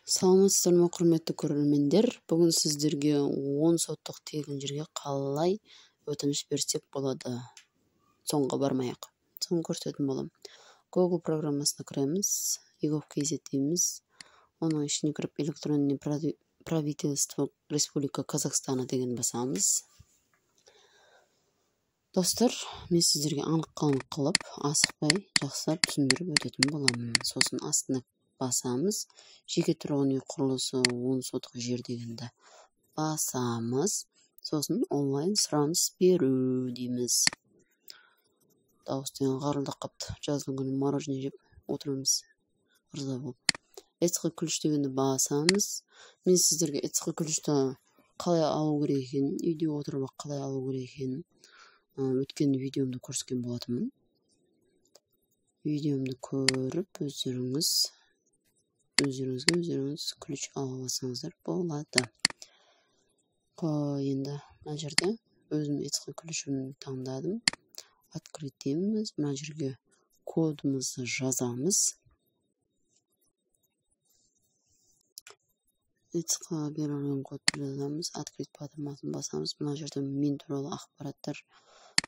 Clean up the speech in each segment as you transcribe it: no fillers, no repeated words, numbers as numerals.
Саламатсыздар ма, құрметті көрермендер. Бүгін сіздерге 10 соттық тегін жерге қалай өтініш берсек болады. Соңға бармай-ақ соны көрсететін боламын. Google программасына кіреміз, eGov.kz дейміз. Оның ішіне кіріп электронный правительство Республика Казахстана деген басамыз. Достар, мен сіздерге анық-қанық қылып, асықпай, жақсылап түсіндіріп өтетін боламын. Сосын астына басамыз. Жеке тұрғын үй құрылысы 10 сотық жер дегенді басамыз. Сосын онлайн сұраныс беру дейміз. Дауыс деген қарылдап қапты. Жаздың күні мороженое жеп отырмыз. Ырза болып. ЭЦҚ ключ дегенді басамыз. Мен сіздерге ЭЦҚ ключті қалай алу керек екенін, үйде отырып қалай алу керек екенін өткен видеомда көрсеткен болатынмын. Видеомды көріп өздеріңізге ключ ала алсаңыздар болады. Енді мына жерде өзім ЭЦҚ ключімді таңдадым. Открыть дейміз. Мына жерге кодымызды жазамыз. ЭЦҚ берілген кодты жазамыз. Открыть батырмасын басамыз. Мына жерде мен туралы ақпараттар,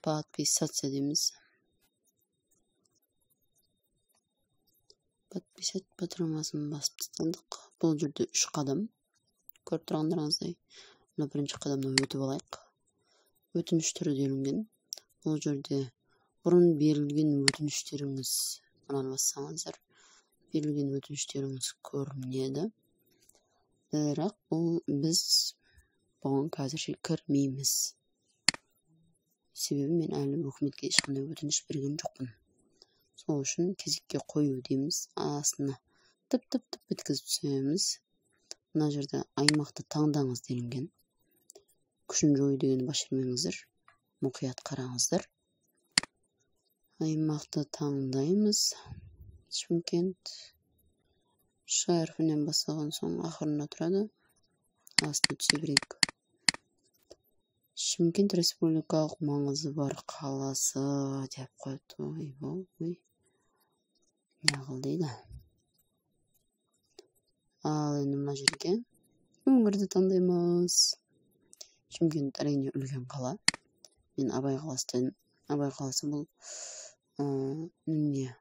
подписаться дейміз. Подписать батырмасын басып тастадық. Бұл жерде 3 қадам. Көріп тұрғандарыңыздай, мына бірінші қадамнан өтіп алайық. Өтініш түрі делінген. Бұл жерде бұрын берілген өтініштеріңіз, мынаны бассаңыздар, берілген өтініштеріңіз көрінеді. Бірақ бұл біз бұған қазірше кірмейміз. Себебі мен әлі үкіметке ешқандай өтініш берген жоқпын. Сол үшін кезекке қою дейміз. Астына тып-тып-тып еткізіп түсеміз. Мына жерде аймақты таңдаңыз делінген. Күшін жою дегенді бас жібермеңіздер. Мұқият қараңыздар. Аймақты таңдаймыз. Шымкент. Ш әрпінен басталған соң ақырында тұрады. Астына түсе берейік. Шымкент республикалық маңызы бар қаласы деп қойыпты. Ойбой, неғыл дейді. Ал енді мына жерге өңірді таңдаймыз. Шымкент әрине үлкен қала. Мен Абай қаласы дедім. Абай қаласы бұл не?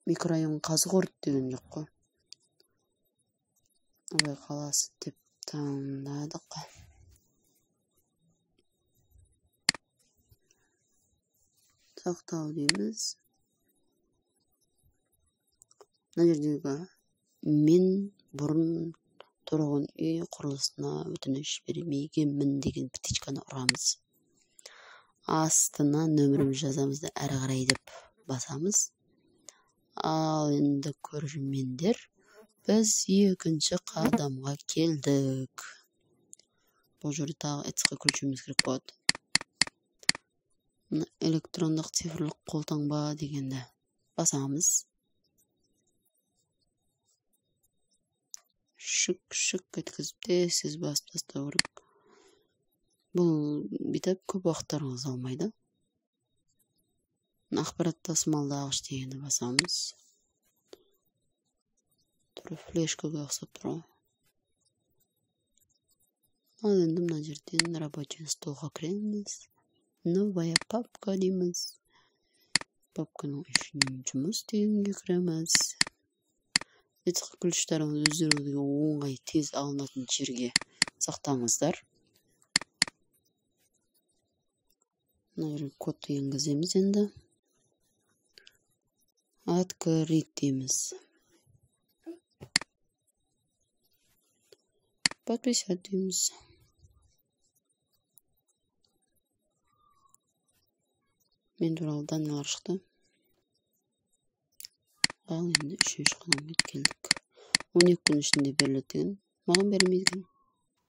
Микрорайон Қазығұрт деген жоқ қой. Абай қаласы деп таңдадық. Сақтау дейміз. Мына жердегі мен бұрын тұрғын үй құрылысына өтініш бермегенмін деген птичканы ұрамыз. Астына нөмірімізді жазамыз да әрі қарай деп басамыз. Ал енді көрермендер, біз екінші қадамға келдік. Бұл жерде тағы ЭЦҚ ключіміз керек болады. Электрондық цифрлық қолтаңба дегенді басамыз. Шық-шық еткізіп тез басып тастау керек. Бұл бүйтіп көп уақыттарыңызды алмайды. Ақпарат тасымалдағыш дегенді басамыз. Түрі флешкаға ұқсап тұр ғой. Ал енді мына жерден рабочий столға кіреміз. Новая папка дейміз. Папканың ішінен жұмыс дегенге кіреміз. ЭЦҚ ключтарыңызды өздеріңізге оңай тез алынатын жерге сақтаңыздар. Мына жерге кодты енгіземіз енді. Открыть дейміз. Подписать дейміз. Мен туралы данныйлар шықты. Ал енді үшінші қадамға келдік. 12 күн ішінде беріледі деген. Маған берілмейді екен.